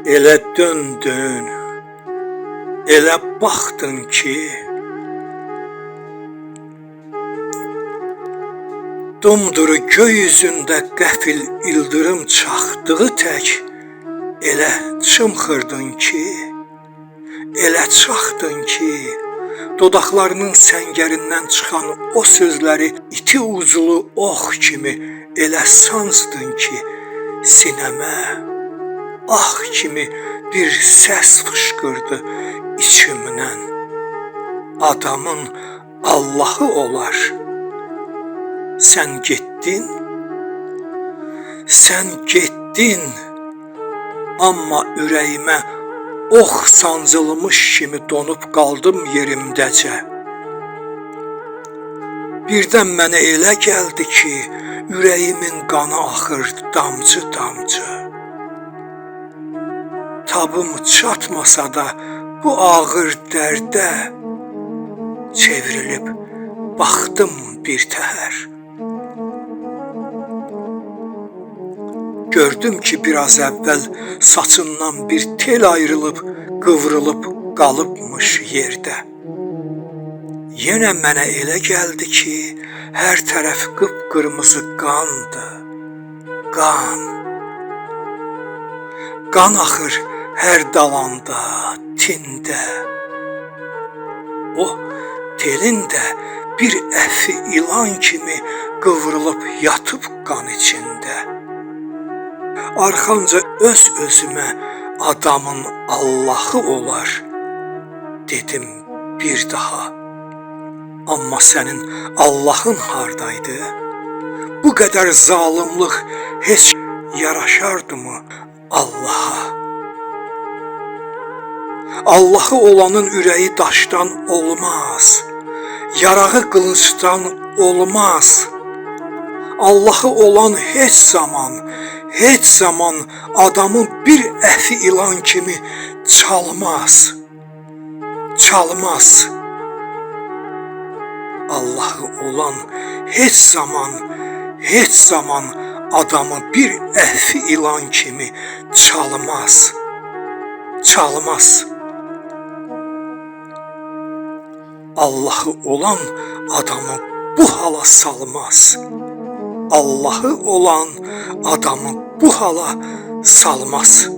Elə döndün, elə baxdın ki, dumduru göy üzündə qəfil ildırım çaxdığı tək elə çımxırdın ki, elə çaxdın ki, dodaqlarının səngərindən çıxan o sözləri iti uclu ox kimi elə sancdın ki, sinəmə ah kimi bir səs fışqırdı içimdən. Adamın Allahı olar. Sən getdin, sən getdin, amma ürəyimə ox sancılmış kimi donub qaldım yerimdəcə. Birdən mənə elə gəldi ki, ürəyimin qanı axır damcı-damcı. Tabım çatmasa da bu ağır dərdə çevrilib baxdım bir təhər. Gördüm ki, biraz əvvəl saçından bir tel ayrılıb, qıvrılıb qalıbmış yerdə. Yenə mənə elə gəldi ki, hər tərəf qıpqırmızı qandı, qan. Qan axır hər dalanda, tində. O telin də bir əfi ilan kimi qıvrılıb yatıb qan içində. Arxanca öz-özümə adamın Allahı olar dedim bir daha. Amma sənin Allahın hardaydı? Bu qədər zalımlıq heç yaraşardımı Allaha? Allahı olanın ürəyi daşdan olmaz, yarağı qılıncdan olmaz. Allahı olan heç zaman, heç zaman adamı bir əfi ilan kimi çalmaz, çalmaz. Allahı olan heç zaman, heç zaman adamı bir əfi ilan kimi çalmaz, çalmaz. Allahı olan adamı bu hala salmaz. Allahı olan adamı bu hala salmaz.